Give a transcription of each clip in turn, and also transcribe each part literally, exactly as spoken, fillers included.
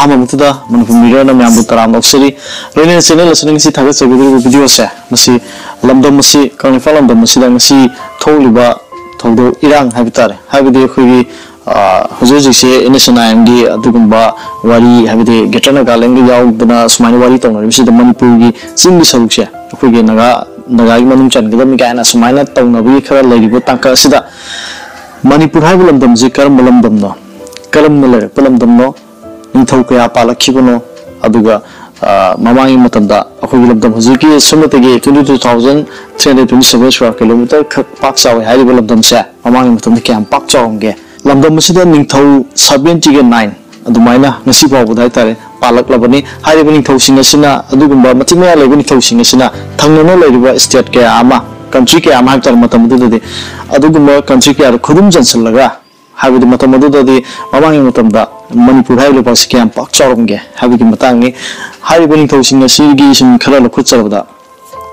ꯑꯍꯥꯟꯕꯃꯛꯇꯗ ꯃꯅꯤꯄꯨꯔ ꯃꯤꯔꯣꯟ ꯃꯌꯥꯝꯕꯨ ꯇꯔꯥꯝꯅ ꯑꯣꯛꯆꯔꯤ꯫ ꯂꯣꯏꯅꯅ ꯆꯦꯅꯦꯜ ꯑꯁꯤꯗ ꯉꯁꯤ ꯊꯥꯒꯠꯆꯒꯗꯧꯔꯤꯕ ꯚꯤꯗꯤꯑꯣꯁꯦ, ꯃꯁꯤ ꯂꯝꯗꯝ ꯑꯁꯤ, ꯀꯪꯂꯩꯄꯥꯛ ꯂꯝꯗꯝ ꯑꯁꯤꯗ ꯉꯁꯤ ꯊꯣꯛꯂꯤꯕ ꯊꯧꯗꯣꯛ ꯏꯔꯥꯡ ꯍꯥꯏꯕ ꯇꯥꯔꯦ, ꯍꯥꯏꯕꯗꯤ ꯑꯩꯈꯣꯏꯒꯤ, ꯑ, ꯍꯧꯖꯤꯛ ꯍꯧꯖꯤꯛꯁꯦ ꯑꯦꯟ ꯑꯦꯁ ꯑꯦꯟ ꯑꯥꯏ ꯑꯦꯝꯒꯤ ꯑꯗꯨꯒꯨꯝꯕ ꯋꯥꯔꯤ, ꯍꯥꯏꯕꯗꯤ ꯒ꯭ꯔꯦꯇꯔ ꯅꯥꯒꯥꯂꯦꯟꯒ ꯌꯥꯎꯗꯅ ꯁꯨꯃꯥꯏꯅ ꯋꯥꯔꯤ ꯇꯧꯅꯔꯤꯕꯁꯤꯗ ꯃꯅꯤꯄꯨꯔꯒꯤ ꯆꯤꯡꯒꯤ ꯁꯔꯨꯛꯁꯦ ꯑꯩꯈꯣꯏꯒꯤ ꯅꯥꯒꯥ, ꯅꯥꯒꯥꯒꯤ ꯃꯅꯨꯡ ꯆꯟꯒꯗꯕꯅꯤ ꯀꯥꯏꯅ ꯁꯨꯃꯥꯏꯅ ꯇꯧꯅꯕꯒꯤ ꯈꯔ ꯂꯩꯔꯤꯕ ꯇꯥꯡꯀꯛ ꯑꯁꯤꯗ ꯃꯅꯤꯄꯨꯔ ꯍꯥꯏꯕ ꯂꯝꯗꯝꯁꯤ ꯀꯔꯝꯕ ꯂꯝꯗꯝꯅꯣ, ꯀꯔꯝꯅ ꯂꯩꯔꯛꯄ ꯂꯝꯗꯝꯅꯣ, ꯅꯤꯡꯊꯧ ꯀꯌꯥ ꯄꯥꯜꯂꯛꯈꯤꯕꯅꯣ, ꯑꯗꯨꯒ, ꯑ, ꯃꯃꯥꯡꯒꯤ ꯃꯇꯝꯗ ꯑꯩꯈꯣꯏꯒꯤ ꯂꯝꯗꯝ ꯍꯧꯖꯤꯛꯀꯤ ꯁꯨꯞꯅꯇꯒꯤ twenty two thousand three hundred twenty seven square kilometer ꯈꯛ ꯄꯥꯛ ꯆꯥꯎꯋꯤ ꯍꯥꯏꯔꯤꯕ ꯂꯝꯗꯝꯁꯦ ꯃꯃꯥꯡꯒꯤ ꯃꯇꯝꯗ ꯀꯌꯥꯝ ꯄꯥꯛ ꯆꯥꯎꯔꯝꯒꯦ? ꯂꯝꯗꯝ ꯑꯁꯤꯗ ꯅꯤꯡꯊꯧ seventy ꯒ nine ꯑꯗꯨꯃꯥꯏꯅ ꯉꯁꯤ ꯐꯥꯎꯕꯗ ꯍꯥꯏꯇꯥꯔꯦ ꯄꯥꯜꯂꯛꯂꯕꯅꯤ꯫ ꯍꯥꯏꯔꯤꯕ ꯅꯤꯡꯊꯧꯁꯤꯡ ꯑꯁꯤꯅ, ꯑꯗꯨꯒꯨꯝꯕ ꯃꯇꯤꯛ ꯃꯌꯥ ꯂꯩꯕ ꯅꯤꯡꯊꯧꯁꯤꯡ ꯑꯁꯤꯅ ꯊꯪꯅꯅ ꯂꯩꯔꯤꯕ state ꯀꯌꯥ ꯑꯃ, country ꯀꯌꯥ ꯑꯃ ꯍꯥꯏꯕ ꯇꯥꯔꯦ, ꯃꯇꯝ ꯑꯗꯨꯗꯗꯤ ꯑꯗꯨꯒꯨꯝꯕ country ꯀꯌꯥꯗ ꯈꯨꯗꯨꯝ ꯆꯟꯁꯤꯜꯂꯒ, ꯍꯥꯏꯕꯗꯤ ꯃꯇꯝ ꯑꯗꯨꯗꯗꯤ ꯃꯃꯥꯡꯒꯤ ꯃꯇꯝꯗ ꯃꯅꯤꯄꯨꯔ ꯍꯥꯏꯔꯤꯕ ꯂꯩꯕꯥꯛꯁꯤ ꯀꯌꯥꯝ ꯄꯥꯛ ꯆꯥꯎꯔꯝꯒꯦ ꯍꯥꯏꯕꯒꯤ ꯃꯇꯥꯡꯅꯤ꯫ ꯍꯥꯏꯔꯤꯕ ꯅꯤꯡꯊꯧꯁꯤꯡ ꯑꯁꯤꯒꯤ ꯁꯨꯝ ꯈꯔ ꯂꯧꯈꯠꯆꯔꯕꯗ,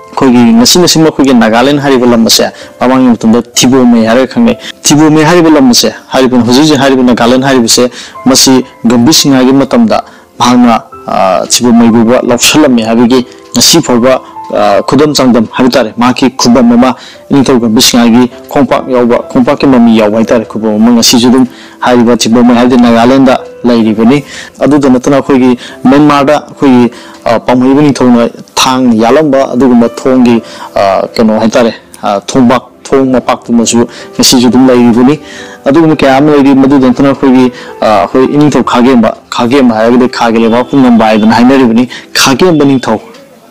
ꯑꯩꯈꯣꯏꯒꯤ ꯉꯁꯤ ꯉꯁꯤ ꯑꯩꯈꯣꯏꯒꯤ ꯅꯥꯒꯥꯂꯦꯟ ꯍꯥꯏꯔꯤꯕ ꯂꯝ ꯑꯁꯦ ꯃꯃꯥꯡꯒꯤ ꯃꯇꯝꯗ ꯊꯤꯕꯣꯃꯩ ꯍꯥꯏꯔꯒ ꯈꯪꯅꯩ꯫ ꯊꯤꯕꯣꯃꯩ ꯍꯥꯏꯔꯤꯕ ꯂꯝ ꯑꯁꯦ, ꯍꯥꯏꯔꯤꯕ ꯍꯧꯖꯤꯛ ꯍꯧꯖꯤꯛ ꯍꯥꯏꯔꯤꯕ ꯅꯥꯒꯥꯂꯦꯟ ꯍꯥꯏꯔꯤꯕꯁꯦ, ꯃꯁꯤ ꯒꯝꯚꯤꯔ ꯁꯤꯡꯍꯒꯤ ꯃꯇꯝꯗ ꯃꯍꯥꯛꯅ, ꯑ, ꯊꯤꯕꯣꯃꯩ ꯐꯥꯎꯕ ꯂꯧꯁꯤꯜꯂꯝꯃꯤ ꯍꯥꯏꯕꯒꯤ ꯉꯁꯤ ꯐꯥꯎꯕ, ꯑ, ꯈꯨꯗꯝ ꯆꯥꯡꯗꯝ ꯍꯥꯏꯕ ꯇꯥꯔꯦ, ꯃꯍꯥꯛꯀꯤ ꯈꯨꯕꯝ ꯑꯃ, ꯏꯅꯤꯡꯊꯧ ꯒꯝꯚꯤꯔ ꯁꯤꯡꯍꯒꯤ ꯈꯣꯡꯄꯥꯛ ꯌꯥꯎꯕ, ꯈꯣꯡꯄꯥꯛꯀꯤ ꯃꯃꯤ ꯌꯥꯎꯕ ꯍꯥꯏꯇꯥꯔꯦ, ꯈꯨꯕꯝ ꯑꯃ ꯉꯁꯤꯁꯨ ꯑꯗꯨꯝ ꯍꯥꯏꯔꯤꯕ ꯊꯤꯕꯣꯃꯩ ꯍꯥꯏꯕꯗꯤ ꯅꯥꯒꯥꯂꯦꯟꯗ ꯂꯩꯔꯤꯕꯅꯤ꯫ ꯑꯗꯨꯗ ꯅꯠꯇꯅ ꯑꯩꯈꯣꯏꯒꯤ ꯃ꯭ꯌꯥꯟꯃꯥꯔꯗ ꯑꯩꯈꯣꯏꯒꯤ, ꯑ, ꯄꯥꯝꯍꯩꯕ ꯅꯤꯡꯊꯧꯅ ꯊꯥꯡꯅ ꯌꯥꯜꯂꯝꯕ ꯑꯗꯨꯒꯨꯝꯕ ꯊꯣꯡꯒꯤ, ꯑ, ꯀꯩꯅꯣ ꯍꯥꯏꯇꯥꯔꯦ, ꯑ, ꯊꯣꯡꯕꯥꯛ, ꯊꯣꯡ ꯃꯄꯥꯛꯇꯨꯃꯁꯨ ꯉꯁꯤꯁꯨ ꯑꯗꯨꯝ ꯂꯩꯔꯤꯕꯅꯤ꯫ ꯑꯗꯨꯒꯨꯝꯕ ꯀꯌꯥ ꯑꯃ ꯂꯩꯔꯤ꯫ ꯃꯗꯨꯗ ꯅꯠꯇꯅ ꯑꯩꯈꯣꯏꯒꯤ, ꯑ, ꯑꯩꯈꯣꯏ ꯏꯅꯤꯡꯊꯧ ꯈꯥꯒꯦꯝꯕ, ꯈꯥꯒꯦꯝꯕ ꯍꯥꯏꯔꯒꯗꯤ ꯈꯥꯒꯤ ꯂꯩꯕꯥꯛꯄꯨ ꯉꯝꯕ ꯍꯥꯏꯗꯅ ꯍꯥꯏꯅꯔꯤꯕꯅꯤ꯫ ꯈꯥꯒꯦꯝꯕ ꯅꯤꯡꯊꯧ,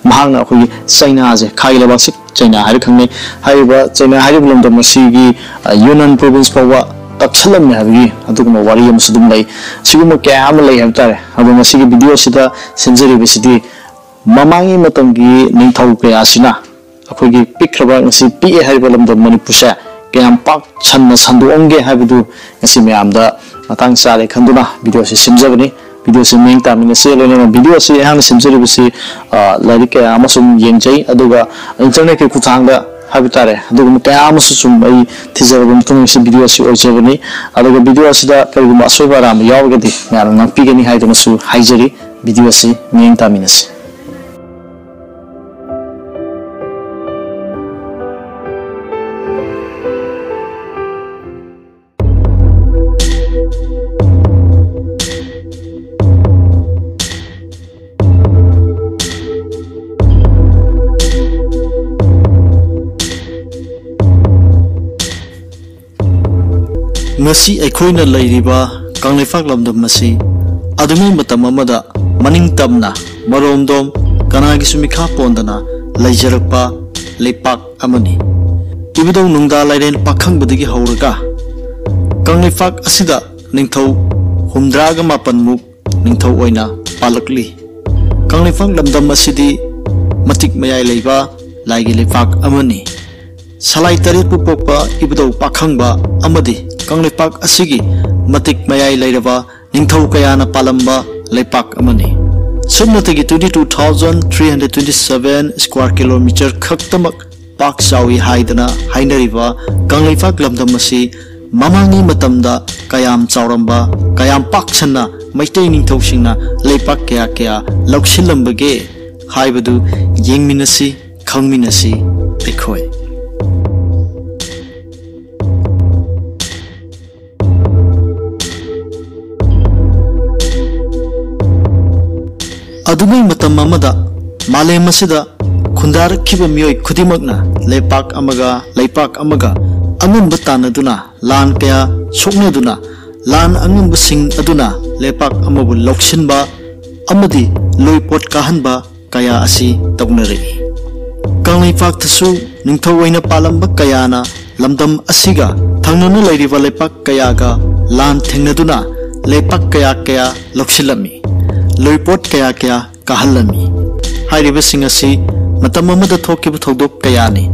ꯃꯍꯥꯛꯅ ꯑꯩꯈꯣꯏꯒꯤ ꯆꯩꯅꯥꯁꯦ, ꯈꯥꯒꯤ ꯂꯩꯕꯥꯛꯁꯦ ꯆꯩꯅꯥ ꯍꯥꯏꯔ ꯈꯪꯅꯩ꯫ ꯍꯥꯏꯔꯤꯕ ꯆꯩꯅꯥ ꯍꯥꯏꯔꯤꯕ ꯂꯝꯗꯝ ꯑꯁꯤꯒꯤ, ꯑ, ꯌꯨꯅꯥꯟ province ꯐꯥꯎꯕ ꯇꯛꯁꯜꯂꯝꯃꯦ ꯍꯥꯏꯕꯒꯤ ꯑꯗꯨꯒꯨꯝꯕ ꯋꯥꯔꯤ ꯑꯃꯁꯨ ꯑꯗꯨꯝ ꯂꯩ꯫ ꯁꯤꯒꯨꯝꯕ ꯀꯌꯥ ꯑꯃ ꯂꯩ ꯍꯥꯏꯕ ꯇꯥꯔꯦ꯫ ꯑꯗꯣ ꯉꯁꯤꯒꯤ ꯚꯤꯗꯤꯑꯣ ꯑꯁꯤꯗ ꯁꯦꯝꯖꯔꯤꯕꯁꯤꯗꯤ ꯃꯃꯥꯡꯒꯤ ꯃꯇꯝꯒꯤ ꯅꯤꯡꯊꯧ ꯀꯌꯥꯁꯤꯅ ꯑꯩꯈꯣꯏꯒꯤ ꯄꯤꯛꯈ꯭ꯔꯕ, ꯉꯁꯤ ꯄꯤꯛꯑꯦ ꯍꯥꯏꯔꯤꯕ ꯂꯝꯗꯝ ꯃꯅꯤꯄꯨꯔꯁꯦ ꯀꯌꯥꯝ ꯄꯥꯛ ꯁꯟꯅ ꯁꯟꯗꯣꯛꯑꯝꯒꯦ ꯍꯥꯏꯕꯗꯨ ꯉꯁꯤ ꯃꯌꯥꯝꯗ ꯃꯇꯥꯡ ꯆꯥꯔꯦ ꯈꯟꯗꯨꯅ ꯚꯤꯗꯤꯑꯣꯁꯤ ꯁꯦꯝꯖꯕꯅꯤ꯫ ꯚꯤꯗꯤꯑꯣꯁꯤ ꯃꯤꯠꯌꯦꯡ ꯇꯥꯃꯤꯟꯅꯁꯤ꯫ ꯂꯣꯏꯅꯅ ꯚꯤꯗꯤꯑꯣꯁꯤ ꯑꯩꯍꯥꯛꯅ ꯁꯦꯝꯖꯔꯤꯕꯁꯤ, ꯑ, ꯂꯥꯏꯔꯤꯛ ꯀꯌꯥ ꯑꯃꯁꯨ ꯌꯦꯡꯖꯩ, ꯑꯗꯨꯒ ꯏꯟꯇꯔꯅꯦꯠꯀꯤ ꯈꯨꯠꯊꯥꯡꯗ ꯍꯥꯏꯕ ꯇꯥꯔꯦ, ꯑꯗꯨꯒꯨꯝꯕ ꯀꯌꯥ ꯑꯃꯁꯨ ꯁꯨꯝ ꯑꯩ ꯊꯤꯖꯔꯕ ꯃꯇꯨꯡ ꯁꯤ ꯚꯤꯗꯤꯑꯣ ꯑꯁꯤ ꯑꯣꯏꯖꯕꯅꯤ꯫ ꯑꯗꯨꯒ ꯚꯤꯗꯤꯑꯣ ꯑꯁꯤꯗ ꯀꯔꯤꯒꯨꯝꯕ ꯑꯁꯣꯏꯕ ꯑꯔꯥꯟꯕ ꯌꯥꯎꯔꯒꯗꯤ ꯃꯌꯥꯝꯅ ꯉꯥꯛꯄꯤꯒꯅꯤ ꯍꯥꯏꯗꯨꯅꯁꯨ ꯍꯥꯏꯖꯔꯤ꯫ ꯚꯤꯗꯤꯑꯣ ꯑꯁꯤ ꯃꯤꯠꯌꯦꯡ ꯇꯥꯃꯤꯟꯅꯁꯤ꯫ ꯉꯁꯤ ꯑꯩꯈꯣꯏꯅ ꯂꯩꯔꯤꯕ ꯀꯪꯂꯩꯄꯥꯛ ꯂꯝꯗꯝ ꯑꯁꯤ ꯑꯗꯨꯉꯩ ꯃꯇꯝ ꯑꯃꯗ ꯃꯅꯤꯡ ꯇꯝꯅ ꯃꯔꯣꯝꯗꯣꯝ ꯀꯅꯥꯒꯤꯁꯨ ꯃꯤꯈꯥ ꯄꯣꯟꯗꯅ ꯂꯩꯖꯔꯛꯄ ꯂꯩꯄꯥꯛ ꯑꯃꯅꯤ꯫ ꯏꯕꯨꯙꯧ ꯅꯨꯡꯗꯥ ꯂꯥꯏꯔꯦꯟ ꯄꯥꯈꯪꯕꯗꯒꯤ ꯍꯧꯔꯒ ꯀꯪꯂꯩꯄꯥꯛ ꯑꯁꯤꯗ ꯅꯤꯡꯊꯧ ꯍꯨꯝꯗ꯭ꯔꯥꯒ ꯃꯥꯄꯟꯃꯨꯛ ꯅꯤꯡꯊꯧ ꯑꯣꯏꯅ ꯄꯥꯜꯂꯛꯂꯤ꯫ ꯀꯪꯂꯩꯄꯥꯛ ꯂꯝꯗꯝ ꯑꯁꯤꯗꯤ ꯃꯇꯤꯛ ꯃꯌꯥꯏ ꯂꯩꯕ ꯂꯥꯏꯒꯤ ꯂꯩꯄꯥꯛ ꯑꯃꯅꯤ꯫ ꯁꯂꯥꯏ ꯇꯔꯦꯠꯄꯨ ꯄꯣꯛꯄ ꯏꯕꯨꯙꯧ ꯄꯥꯈꯪꯕ ꯑꯃꯗꯤ ꯀꯪꯂꯩꯄꯥꯛ ꯑꯁꯤꯒꯤ ꯃꯇꯤꯛ ꯃꯌꯥꯏ ꯂꯩꯔꯕ ꯅꯤꯡꯊꯧ ꯀꯌꯥꯅ ꯄꯥꯜꯂꯝꯕ ꯂꯩꯄꯥꯛ ꯑꯃꯅꯤ꯫ ꯁꯨꯞꯅꯇꯒꯤ twenty two thousand three hundred twenty seven square kilometer ꯈꯛꯇꯃꯛ ꯄꯥꯛ ꯆꯥꯎꯏ ꯍꯥꯏꯗꯅ ꯍꯥꯏꯅꯔꯤꯕ ꯀꯪꯂꯩꯄꯥꯛ ꯂꯝꯗꯝ ꯑꯁꯤ ꯃꯃꯥꯡꯉꯩ ꯃꯇꯝꯗ ꯀꯌꯥꯝ ꯆꯥꯎꯔꯝꯕ, ꯀꯌꯥꯝ ꯄꯥꯛ ꯁꯟꯅ ꯃꯩꯇꯩ ꯅꯤꯡꯊꯧꯁꯤꯡꯅ ꯂꯩꯄꯥꯛ ꯀꯌꯥ ꯀꯌꯥ ꯂꯧꯁꯤꯜꯂꯝꯕꯒꯦ ꯍꯥꯏꯕꯗꯨ ꯌꯦꯡꯃꯤꯟꯅꯁꯤ, ꯈꯪꯃꯤꯟꯅꯁꯤ ꯑꯩꯈꯣꯏ꯫ ꯑꯗꯨꯉꯩ ꯃꯇꯝ ꯑꯃꯗ ꯃꯥꯂꯦꯝ ꯑꯁꯤꯗ ꯈꯨꯟꯗꯥꯔꯛꯈꯤꯕ ꯃꯤꯑꯣꯏ ꯈꯨꯗꯤꯡꯃꯛꯅ ꯂꯩꯄꯥꯛ ꯑꯃꯒ ꯂꯩꯄꯥꯛ ꯑꯃꯒ ꯑꯉꯝꯕ ꯇꯥꯟꯅꯗꯨꯅ, ꯂꯥꯟ ꯀꯌꯥ ꯁꯣꯛꯅꯗꯨꯅ, ꯂꯥꯟ ꯑꯉꯝꯕꯁꯤꯡ ꯑꯗꯨꯅ ꯂꯩꯄꯥꯛ ꯑꯃꯕꯨ ꯂꯧꯁꯤꯟꯕ ꯑꯃꯗꯤ ꯂꯣꯏꯄꯣꯠ ꯀꯥꯍꯟꯕ ꯀꯌꯥ ꯑꯁꯤ ꯇꯧꯅꯔꯛꯏ꯫ ꯀꯪꯂꯩꯄꯥꯛꯇꯁꯨ ꯅꯤꯡꯊꯧ ꯑꯣꯏꯅ ꯄꯥꯜꯂꯝꯕ ꯀꯌꯥꯅ ꯂꯝꯗꯝ ꯑꯁꯤꯒ ꯊꯪꯅꯅ ꯂꯩꯔꯤꯕ ꯂꯩꯄꯥꯛ ꯀꯌꯥꯒ ꯂꯥꯟ ꯊꯦꯡꯅꯗꯨꯅ ꯂꯩꯄꯥꯛ ꯀꯌꯥ ꯀꯌꯥ ꯂꯧꯁꯤꯜꯂꯝꯃꯤ, ꯂꯣꯏꯄꯣꯠ ꯀꯌꯥ ꯀꯌꯥ ꯀꯥꯍꯜꯂꯝꯃꯤ꯫ ꯍꯥꯏꯔꯤꯕꯁꯤꯡ ꯑꯁꯤ ꯃꯇꯝ ꯑꯃꯗ ꯊꯣꯛꯈꯤꯕ ꯊꯧꯗꯣꯛ ꯀꯌꯥꯅꯤ꯫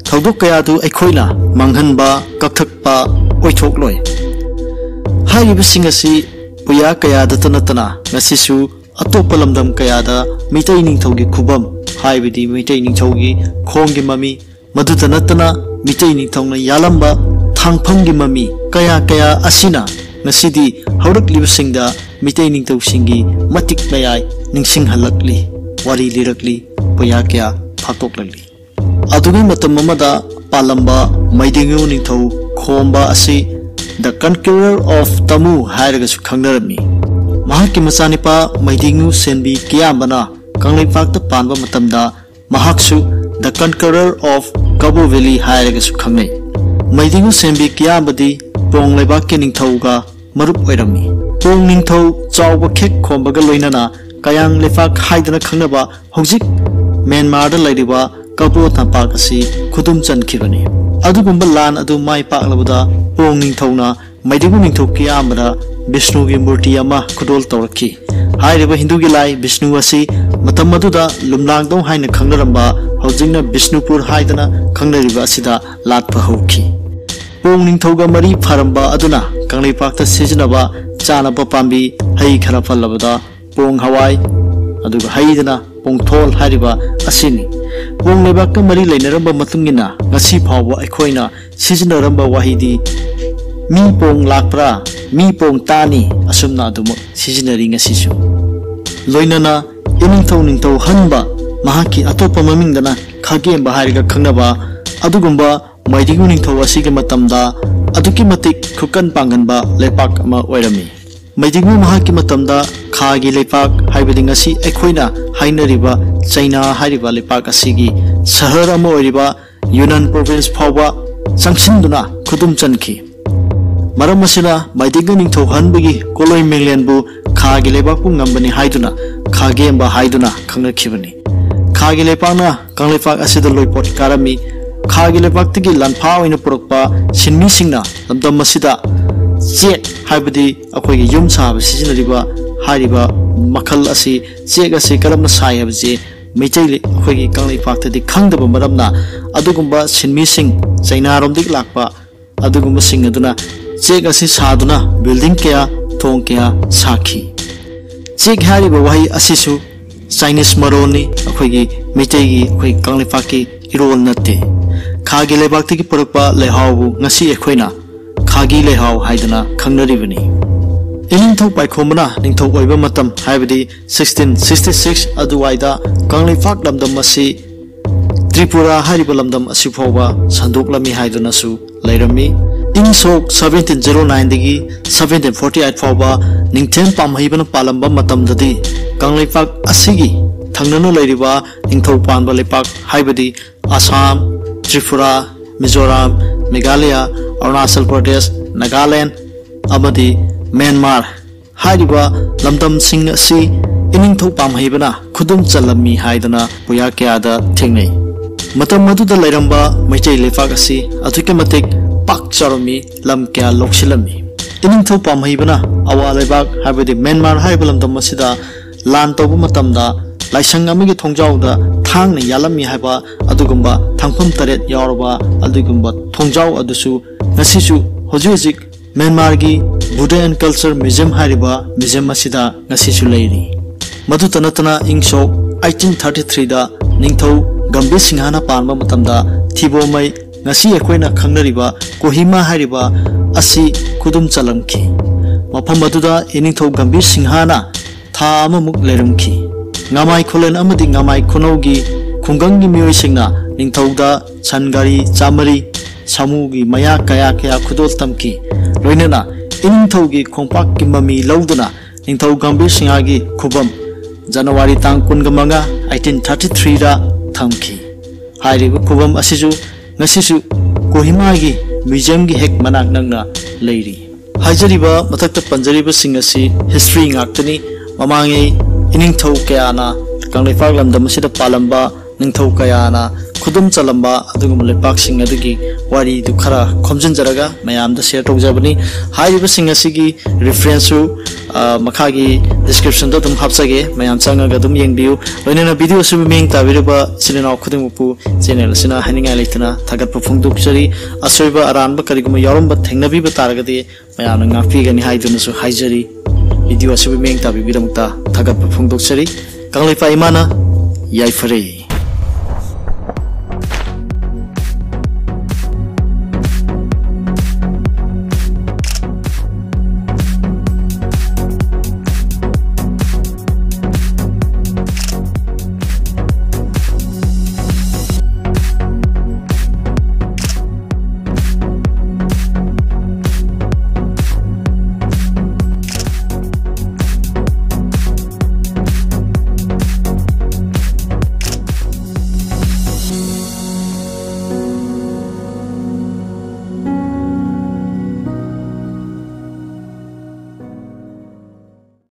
ꯊꯧꯗꯣꯛ ꯀꯌꯥꯗꯨ ꯑꯩꯈꯣꯏꯅ ꯃꯥꯡꯍꯟꯕ, ꯀꯛꯊꯠꯄ ꯑꯣꯏꯊꯣꯛꯂꯣꯏ꯫ ꯍꯥꯏꯔꯤꯕꯁꯤꯡ ꯑꯁꯤ ꯄꯨꯌꯥ ꯀꯌꯥꯗꯇ ꯅꯠꯇꯅ ꯉꯁꯤꯁꯨ ꯑꯇꯣꯞꯄ ꯂꯝꯗꯝ ꯀꯌꯥꯗ ꯃꯤꯇꯩ ꯅꯤꯡꯊꯧꯒꯤ ꯈꯨꯕꯝ, ꯍꯥꯏꯕꯗꯤ ꯃꯤꯇꯩ ꯅꯤꯡꯊꯧꯒꯤ ꯈꯣꯡꯒꯤ ꯃꯃꯤ, ꯃꯗꯨꯇ ꯅꯠꯇꯅ ꯃꯤꯇꯩ ꯅꯤꯡꯊꯧꯅ ꯌꯥꯜꯂꯝꯕ ꯊꯥꯡꯐꯝꯒꯤ ꯃꯃꯤ ꯀꯌꯥ ꯀꯌꯥ ꯑꯁꯤꯅ ꯉꯁꯤꯗꯤ ꯍꯧꯔꯛꯂꯤꯕꯁꯤꯡꯗ ꯃꯤꯇꯩ ꯅꯤꯡꯊꯧꯁꯤꯡꯒꯤ ꯃꯇꯤꯛ ꯃꯌꯥꯏ ꯅꯤꯡꯁꯤꯡꯍꯜꯂꯛꯂꯤ, ꯋꯥꯔꯤ ꯂꯤꯔꯛꯂꯤ, ꯄꯨꯌꯥ ꯀꯌꯥ ꯐꯥꯛꯇꯣꯛꯂꯛꯂꯤ꯫ ꯑꯗꯨꯒꯤ ꯃꯇꯝ ꯑꯃꯗ ꯄꯥꯜꯂꯝꯕ ꯃꯩꯗꯤꯡꯉꯨ ꯅꯤꯡꯊꯧ ꯈꯣꯝꯕ ꯑꯁꯤ The Conqueror of Tamu ꯍꯥꯏꯔꯒꯁꯨ ꯈꯪꯅꯔꯝꯃꯤ꯫ ꯃꯍꯥꯛꯀꯤ ꯃꯆꯥꯅꯤꯄꯥ ꯃꯩꯗꯤꯡꯉꯨ ꯁꯦꯟꯕꯤ ꯀꯤꯌꯥꯝꯕꯅ ꯀꯪꯂꯩꯄꯥꯛꯇ ꯄꯥꯟꯕ ꯃꯇꯝꯗ ꯃꯍꯥꯛꯁꯨ The Conqueror of Kabo Valley ꯍꯥꯏꯔꯒꯁꯨ ꯈꯪꯅꯩ꯫ ꯃꯩꯗꯤꯡꯉꯨ ꯁꯦꯟꯕꯤ ꯀꯤꯌꯥꯝꯕꯗꯤ ꯄꯣꯡ ꯂꯩꯕꯥꯛꯀꯤ ꯅꯤꯡꯊꯧꯒ ꯃꯔꯨꯞ ꯑꯣꯏꯔꯝꯃꯤ꯫ ꯄꯣꯡ ꯅꯤꯡꯊꯧ ꯆꯥꯎꯕ ꯈꯦꯛ ꯈꯣꯝꯕꯒ ꯂꯣꯏꯅꯅ ꯀꯌꯥꯡ ꯂꯩꯄꯥꯛ ꯍꯥꯏꯗꯨꯅ ꯈꯪꯅꯕ ꯍꯧꯖꯤꯛ ꯃ꯭ꯌꯥꯟꯃꯥꯔꯗ ꯂꯩꯔꯤꯕ ꯀꯕꯣ ꯇꯝꯄꯥꯛ ꯑꯁꯤ ꯈꯨꯗꯨꯝ ꯆꯟꯈꯤꯕꯅꯤ꯫ ꯑꯗꯨꯒꯨꯝꯕ ꯂꯥꯟ ꯑꯗꯨ ꯃꯥꯏ ꯄꯥꯛꯂꯕꯗ ꯄꯣꯡ ꯅꯤꯡꯊꯧꯅ ꯃꯩꯗꯤꯡꯉꯨ ꯅꯤꯡꯊꯧ ꯀꯤꯌꯥꯝꯕꯗ ꯕꯤꯁꯅꯨꯒꯤ ꯃꯨꯔꯇꯤ ꯑꯃ ꯈꯨꯗꯣꯜ ꯇꯧꯔꯛꯈꯤ꯫ ꯍꯥꯏꯔꯤꯕ ꯍꯤꯟꯗꯨꯒꯤ ꯂꯥꯏ ꯕꯤꯁꯅꯨ ꯑꯁꯤ ꯃꯇꯝ ꯑꯗꯨꯗ ꯂꯨꯝꯂꯥꯡꯗꯧ ꯍꯥꯏꯅ ꯈꯪꯅꯔꯝꯕ, ꯍꯧꯖꯤꯛꯅ ꯕꯤꯁꯅꯨꯄꯨꯔ ꯍꯥꯏꯗꯅ ꯈꯪꯅꯔꯤꯕ ꯑꯁꯤꯗ ꯂꯥꯠꯄ ꯍꯧꯈꯤ꯫ ꯄꯣꯡ ꯅꯤꯡꯊꯧꯒ ꯃꯔꯤ ꯐꯔꯝꯕ ꯑꯗꯨꯅ ꯀꯪꯂꯩꯄꯥꯛꯇ ꯁꯤꯖꯤꯟꯅꯕ ꯆꯥꯅꯕ ꯄꯥꯝꯕꯤ ꯍꯩ ꯈꯔ ꯄꯜꯂꯕꯗ ꯄꯣꯡ ꯍꯋꯥꯏ, ꯑꯗꯨꯒ ꯍꯩꯗꯅ ꯄꯣꯡꯊꯣꯜ ꯍꯥꯏꯔꯤꯕ ꯑꯁꯤꯅꯤ꯫ ꯄꯣꯡ ꯂꯩꯕꯥꯛꯀ ꯃꯔꯤ ꯂꯩꯅꯔꯝꯕ ꯃꯇꯨꯡ ꯏꯟꯅ ꯉꯁꯤ ꯐꯥꯎꯕ ꯑꯩꯈꯣꯏꯅ ꯁꯤꯖꯤꯟꯅꯔꯝꯕ ꯋꯥꯍꯩꯗꯤ "ꯃꯤ ꯄꯣꯡ ꯂꯥꯛꯄ꯭ꯔꯥ, ꯃꯤ ꯄꯣꯡ ꯇꯥꯅꯤ" ꯑꯁꯨꯝꯅ ꯑꯗꯨꯃꯛ ꯁꯤꯖꯤꯟꯅꯔꯤ ꯉꯁꯤꯁꯨ꯫ ꯂꯣꯏꯅꯅ ꯏꯅꯤꯡꯊꯧ ꯅꯤꯡꯊꯧ ꯍꯟꯕ, ꯃꯍꯥꯛꯀꯤ ꯑꯇꯣꯞꯄ ꯃꯃꯤꯡꯗꯅ ꯈꯥꯒꯦꯝꯕ ꯍꯥꯏꯔꯒ ꯈꯪꯅꯕ ꯑꯗꯨꯒꯨꯝꯕ ꯃꯩꯗꯤꯡꯉꯨ ꯅꯤꯡꯊꯧ ꯑꯁꯤꯒꯤ ꯃꯇꯝꯗ ꯑꯗꯨꯛꯀꯤ ꯃꯇꯤꯛ ꯈꯨꯀꯟ ꯄꯥꯡꯒꯟꯕ ꯂꯩꯄꯥꯛ ꯑꯃ ꯑꯣꯏꯔꯝꯃꯤ꯫ ꯃꯩꯗꯤꯡꯉꯨ ꯃꯍꯥꯛꯀꯤ ꯃꯇꯝꯗ ꯈꯥꯒꯤ ꯂꯩꯄꯥꯛ ꯍꯥꯏꯕꯗꯤ ꯉꯁꯤ ꯑꯩꯈꯣꯏꯅ ꯍꯥꯏꯅꯔꯤꯕ ꯆꯩꯅꯥ ꯍꯥꯏꯔꯤꯕ ꯂꯩꯄꯥꯛ ꯑꯁꯤꯒꯤ ꯁꯍꯔ ꯑꯃ ꯑꯣꯏꯔꯤꯕ ꯌꯨꯅꯥꯟ ꯄ꯭ꯔꯣꯚꯤꯟꯁ ꯐꯥꯎꯕ ꯆꯪꯁꯤꯟꯗꯨꯅ ꯈꯨꯗꯨꯝ ꯆꯟꯈꯤ꯫ ꯃꯔꯝ ꯑꯁꯤꯅ ꯃꯩꯗꯤꯡꯉꯨ ꯅꯤꯡꯊꯧ ꯍꯟꯕꯒꯤ ꯀꯣꯂꯣꯏ ꯃꯦꯡꯂꯦꯟꯕꯨ ꯈꯥꯒꯤ ꯂꯩꯕꯥꯛꯄꯨ ꯉꯝꯕꯅꯤ ꯍꯥꯏꯗꯨꯅ ꯈꯥꯒꯦꯝꯕ ꯍꯥꯏꯗꯨꯅ ꯈꯪꯅꯈꯤꯕꯅꯤ꯫ ꯈꯥꯒꯤ ꯂꯩꯄꯥꯛꯅ ꯀꯪꯂꯩꯄꯥꯛ ꯑꯁꯤꯗ ꯂꯣꯏꯄꯣꯠ ꯀꯥꯔꯝꯃꯤ꯫ ꯈꯥꯒꯤ ꯂꯩꯄꯥꯛꯇꯒꯤ ꯂꯥꯟꯐꯥ ꯑꯣꯏꯅ ꯄꯨꯔꯛꯄ ꯁꯤꯟꯃꯤꯁꯤꯡꯅ ꯂꯝꯗꯝ ꯑꯁꯤꯗ ꯆꯦꯛ ꯍꯥꯏꯕꯗꯤ ꯑꯩꯈꯣꯏꯒꯤ ꯌꯨꯝ ꯁꯥꯕ ꯁꯤꯖꯤꯟꯅꯔꯤꯕ ꯍꯥꯏꯔꯤꯕ ꯃꯈꯜ ꯑꯁꯤ, ꯆꯦꯛ ꯑꯁꯤ ꯀꯔꯝꯅ ꯁꯥꯏ ꯍꯥꯏꯕꯁꯤ ꯃꯩꯇꯩ ꯑꯩꯈꯣꯏꯒꯤ ꯀꯪꯂꯩꯄꯥꯛꯇꯗꯤ ꯈꯪꯗꯕ ꯃꯔꯝꯅ ꯑꯗꯨꯒꯨꯝꯕ ꯁꯤꯟꯃꯤꯁꯤꯡ ꯆꯩꯅꯥꯔꯣꯝꯗꯒꯤ ꯂꯥꯛꯄ ꯑꯗꯨꯒꯨꯝꯕꯁꯤꯡ ꯑꯗꯨꯅ ꯆꯦꯛ ꯑꯁꯤ ꯁꯥꯗꯨꯅ ꯕꯤꯜꯗꯤꯡ ꯀꯌꯥ, ꯊꯣꯡ ꯀꯌꯥ ꯁꯥꯈꯤ꯫ ꯆꯦꯛ ꯍꯥꯏꯔꯤꯕ ꯋꯥꯍꯩ ꯑꯁꯤꯁꯨ ꯆꯥꯏꯅꯤꯁ ꯃꯔꯣꯟꯅꯤ, ꯑꯩꯈꯣꯏꯒꯤ ꯃꯩꯇꯩꯒꯤ, ꯑꯩꯈꯣꯏ ꯀꯪꯂꯩꯄꯥꯛꯀꯤ ꯏꯔꯣꯜ ꯅꯠꯇꯦ꯫ ꯈꯥꯒꯤ ꯂꯩꯕꯥꯛꯇꯒꯤ ꯄꯨꯔꯛꯄ ꯂꯩꯍꯥꯎꯕꯨ ꯉꯁꯤ ꯑꯩꯈꯣꯏꯅ ꯈꯥꯒꯤ ꯂꯩꯍꯥꯎ ꯍꯥꯏꯗꯨꯅ ꯈꯪꯅꯔꯤꯕꯅꯤ꯫ ꯏꯅꯤꯡꯊꯧ ꯄꯥꯏꯈꯣꯝꯕꯅ ꯅꯤꯡꯊꯧ ꯑꯣꯏꯕ ꯃꯇꯝ, ꯍꯥꯏꯕꯗꯤ ꯁꯤꯛꯁꯇꯤꯟ ꯁꯤꯛꯁꯇꯤ ꯁꯤꯛꯁ ꯑꯗꯨꯋꯥꯏꯗ ꯀꯪꯂꯩꯄꯥꯛ ꯂꯝꯗꯝ ꯑꯁꯤ ꯇ꯭ꯔꯤꯄꯨꯔꯥ ꯍꯥꯏꯔꯤꯕ ꯂꯝꯗꯝ ꯑꯁꯤ ꯐꯥꯎꯕ ꯁꯟꯗꯣꯛꯂꯝꯃꯤ ꯍꯥꯏꯗꯨꯅꯁꯨ ꯂꯩꯔꯝꯃꯤ꯫ ꯏꯪ ꯁꯣꯛ ꯁꯕꯦꯟꯇꯤꯟ ꯖꯦꯔꯣ ꯅꯥꯏꯟꯗꯒꯤ ꯁꯕꯦꯟꯇꯤꯟ ꯐꯣꯔꯇꯤ ꯑꯩꯠ ꯐꯥꯎꯕ ꯅꯤꯡꯊꯦꯝ ꯄꯥꯝꯍꯩꯕꯅ ꯄꯥꯜꯂꯝꯕ ꯃꯇꯝꯗꯗꯤ ꯀꯪꯂꯩꯄꯥꯛ ꯑꯁꯤꯒꯤ ꯊꯪꯅꯅ ꯂꯩꯔꯤꯕ ꯅꯤꯡꯊꯧ ꯄꯥꯟꯕ ꯂꯩꯄꯥꯛ, ꯍꯥꯏꯕꯗꯤ ꯑꯁꯥꯝ, ꯇ꯭ꯔꯤꯄꯨꯔꯥ, ꯃꯤꯖꯣꯔꯥꯝ, ꯃꯦꯘꯥꯂꯌꯥ, ꯑꯔꯨꯅꯥꯆꯜ ꯄ꯭ꯔꯗꯦꯁ, ꯅꯥꯒꯥꯂꯦꯟ ꯑꯃꯗꯤ ꯃ꯭ꯌꯥꯟꯃꯥꯔ ꯍꯥꯏꯔꯤꯕ ꯂꯝꯗꯝꯁꯤꯡ ꯑꯁꯤ ꯏꯅꯤꯡꯊꯧ ꯄꯥꯝꯍꯩꯕꯅ ꯈꯨꯗꯨꯝ ꯆꯜꯂꯝꯃꯤ ꯍꯥꯏꯗꯅ ꯄꯨꯌꯥ ꯀꯌꯥꯗ ꯊꯦꯡꯅꯩ꯫ ꯃꯇꯝ ꯑꯗꯨꯗ ꯂꯩꯔꯝꯕ ꯃꯩꯇꯩ ꯂꯩꯄꯥꯛ ꯑꯁꯤ ꯑꯗꯨꯛꯀꯤ ꯃꯇꯤꯛ ꯄꯥꯛ ꯆꯥꯎꯔꯝꯃꯤ, ꯂꯝ ꯀꯌꯥ ꯂꯧꯁꯤꯜꯂꯝꯃꯤ꯫ ꯏꯅꯤꯡꯊꯧ ꯄꯥꯝꯍꯩꯕꯅ ꯑꯋꯥ ꯂꯩꯕꯥꯛ, ꯍꯥꯏꯕꯗꯤ ꯃ꯭ꯌꯥꯟꯃꯥꯔ ꯍꯥꯏꯔꯤꯕ ꯂꯝꯗꯝ ꯑꯁꯤꯗ ꯂꯥꯟ ꯇꯧꯕ ꯃꯇꯝꯗ ꯂꯥꯏꯁꯪ ꯑꯃꯒꯤ ꯊꯣꯡꯖꯥꯎꯗ ꯊꯥꯡꯅ ꯌꯥꯜꯂꯝꯃꯤ ꯍꯥꯏꯕ ꯑꯗꯨꯒꯨꯝꯕ ꯊꯥꯡꯐꯝ ꯇꯔꯦꯠ ꯌꯥꯎꯔꯕ ꯑꯗꯨꯒꯨꯝꯕ ꯊꯣꯡꯖꯥꯎ ꯑꯗꯨꯁꯨ ꯉꯁꯤꯁꯨ ꯍꯧꯖꯤꯛ ꯍꯧꯖꯤꯛ ꯃ꯭ꯌꯥꯟꯃꯥꯔꯒꯤ Buddha and Culture Museum ꯍꯥꯏꯔꯤꯕ museum ꯑꯁꯤꯗ ꯉꯁꯤꯁꯨ ꯂꯩꯔꯤ꯫ ꯃꯗꯨꯇ ꯅꯠꯇꯅ ꯏꯪ ꯁꯣꯛ ꯑꯩꯠꯇꯤꯟ ꯊꯥꯔꯇꯤ ꯊ꯭ꯔꯤꯗ ꯅꯤꯡꯊꯧ ꯒꯝꯚꯤꯔ ꯁꯤꯡꯍꯅ ꯄꯥꯟꯕ ꯃꯇꯝꯗ ꯊꯤꯕꯣꯃꯩ, ꯉꯁꯤ ꯑꯩꯈꯣꯏꯅ ꯈꯪꯅꯔꯤꯕ ꯀꯣꯍꯤꯃꯥ ꯍꯥꯏꯔꯤꯕ ꯑꯁꯤ ꯈꯨꯗꯨꯝ ꯆꯜꯂꯝꯈꯤ꯫ ꯃꯐꯝ ꯑꯗꯨꯗ ꯏꯅꯤꯡꯊꯧ ꯒꯝꯚꯤꯔ ꯁꯤꯡꯍꯅ ꯊꯥ ꯑꯃꯃꯨꯛ ꯂꯩꯔꯝꯈꯤ꯫ ꯉꯥꯃꯥꯏ ꯈꯨꯂꯦꯟ ꯑꯃꯗꯤ ꯉꯥꯃꯥꯏ ꯈꯨꯅꯧꯒꯤ ꯈꯨꯡꯒꯪꯒꯤ ꯃꯤꯑꯣꯏꯁꯤꯡꯅ ꯅꯤꯡꯊꯧꯗ ꯁꯟ ꯒꯥꯔꯤ ꯆꯥꯃꯔꯤ, ꯁꯥꯃꯨꯒꯤ ꯃꯌꯥ ꯀꯌꯥ ꯀꯌꯥ ꯈꯨꯗꯣꯜ ꯇꯝꯈꯤ꯫ ꯂꯣꯏꯅꯅ ꯏꯅꯤꯡꯊꯧꯒꯤ ꯈꯣꯡꯄꯥꯛꯀꯤ ꯃꯃꯤ ꯂꯧꯗꯨꯅ ꯅꯤꯡꯊꯧ ꯒꯝꯚꯤꯔ ꯁꯤꯡꯍꯒꯤ ꯈꯨꯕꯝ ꯖꯅꯋꯥꯔꯤ ꯇꯥꯡ ꯀꯨꯟꯒ ꯃꯉꯥ, ꯑꯩꯠꯇꯤꯟ ꯊꯥꯔꯇꯤ ꯊ꯭ꯔꯤꯗ ꯊꯝꯈꯤ꯫ ꯍꯥꯏꯔꯤꯕ ꯈꯨꯕꯝ ꯑꯁꯤꯁꯨ ꯉꯁꯤꯁꯨ ꯀꯣꯍꯤꯃꯥꯒꯤ museumꯒꯤ ꯍꯦꯛ ꯃꯅꯥꯛ ꯅꯛꯅ ꯂꯩꯔꯤ꯫ ꯍꯥꯏꯖꯔꯤꯕ ꯃꯊꯛꯇ ꯄꯟꯖꯔꯤꯕꯁꯤꯡ ꯑꯁꯤ history ꯉꯥꯛꯇꯅꯤ꯫ ꯃꯃꯥꯡꯉꯩ ꯏꯅꯤꯡꯊꯧ ꯀꯌꯥꯅ ꯀꯪꯂꯩꯄꯥꯛ ꯂꯝꯗꯝ ꯑꯁꯤꯗ ꯄꯥꯜꯂꯝꯕ, ꯅꯤꯡꯊꯧ ꯀꯌꯥꯅ ꯈꯨꯗꯨꯝ ꯆꯜꯂꯝꯕ ꯑꯗꯨꯒꯨꯝꯕ ꯂꯩꯄꯥꯛꯁꯤꯡ ꯑꯗꯨꯒꯤ ꯋꯥꯔꯤꯗꯨ ꯈꯔ ꯈꯣꯝꯖꯤꯟꯖꯔꯒ ꯃꯌꯥꯝꯗ share ꯇꯧꯖꯕꯅꯤ꯫ ꯍꯥꯏꯔꯤꯕꯁꯤꯡ ꯑꯁꯤꯒꯤ referenceꯁꯨ, ꯑ, ꯃꯈꯥꯒꯤ descriptionꯗ ꯑꯗꯨꯝ ꯍꯥꯞꯆꯒꯦ, ꯃꯌꯥꯝ ꯆꯪꯉꯒ ꯑꯗꯨꯝ ꯌꯦꯡꯕꯤꯌꯨ꯫ ꯂꯣꯏꯅꯅ video ꯑꯁꯤꯕꯨ ꯃꯤꯠꯌꯦꯡ ꯇꯥꯕꯤꯔꯤꯕ ꯏꯆꯤꯜ ꯏꯅꯥꯎ ꯈꯨꯗꯤꯡꯃꯛꯄꯨ channel ꯑꯁꯤꯅ ꯍꯥꯏꯅꯤꯡꯉꯥꯏ ꯂꯩꯇꯅ ꯊꯥꯒꯠꯄ ꯐꯣꯡꯗꯣꯛꯆꯔꯤ꯫ ꯑꯁꯣꯏꯕ ꯑꯔꯥꯟꯕ ꯀꯔꯤꯒꯨꯝꯕ ꯌꯥꯎꯔꯝꯕ ꯊꯦꯡꯅꯕꯤꯕ ꯇꯥꯔꯒꯗꯤ ꯃꯌꯥꯝꯅ ꯉꯥꯛꯄꯤꯒꯅꯤ ꯍꯥꯏꯗꯨꯅꯁꯨ ꯍꯥꯏꯖꯔꯤ꯫ Video ꯑꯁꯤꯕꯨ ꯃꯤꯠꯌꯦꯡ ꯇꯥꯕꯤꯕꯒꯤꯗꯃꯛꯇ ꯊꯥꯒꯠꯄ ꯐꯣꯡꯗꯣꯛꯆꯔꯤ꯫ ꯀꯪꯂꯩꯄꯥꯛ ꯏꯃꯥꯅ ꯌꯥꯏꯐꯔꯦ꯫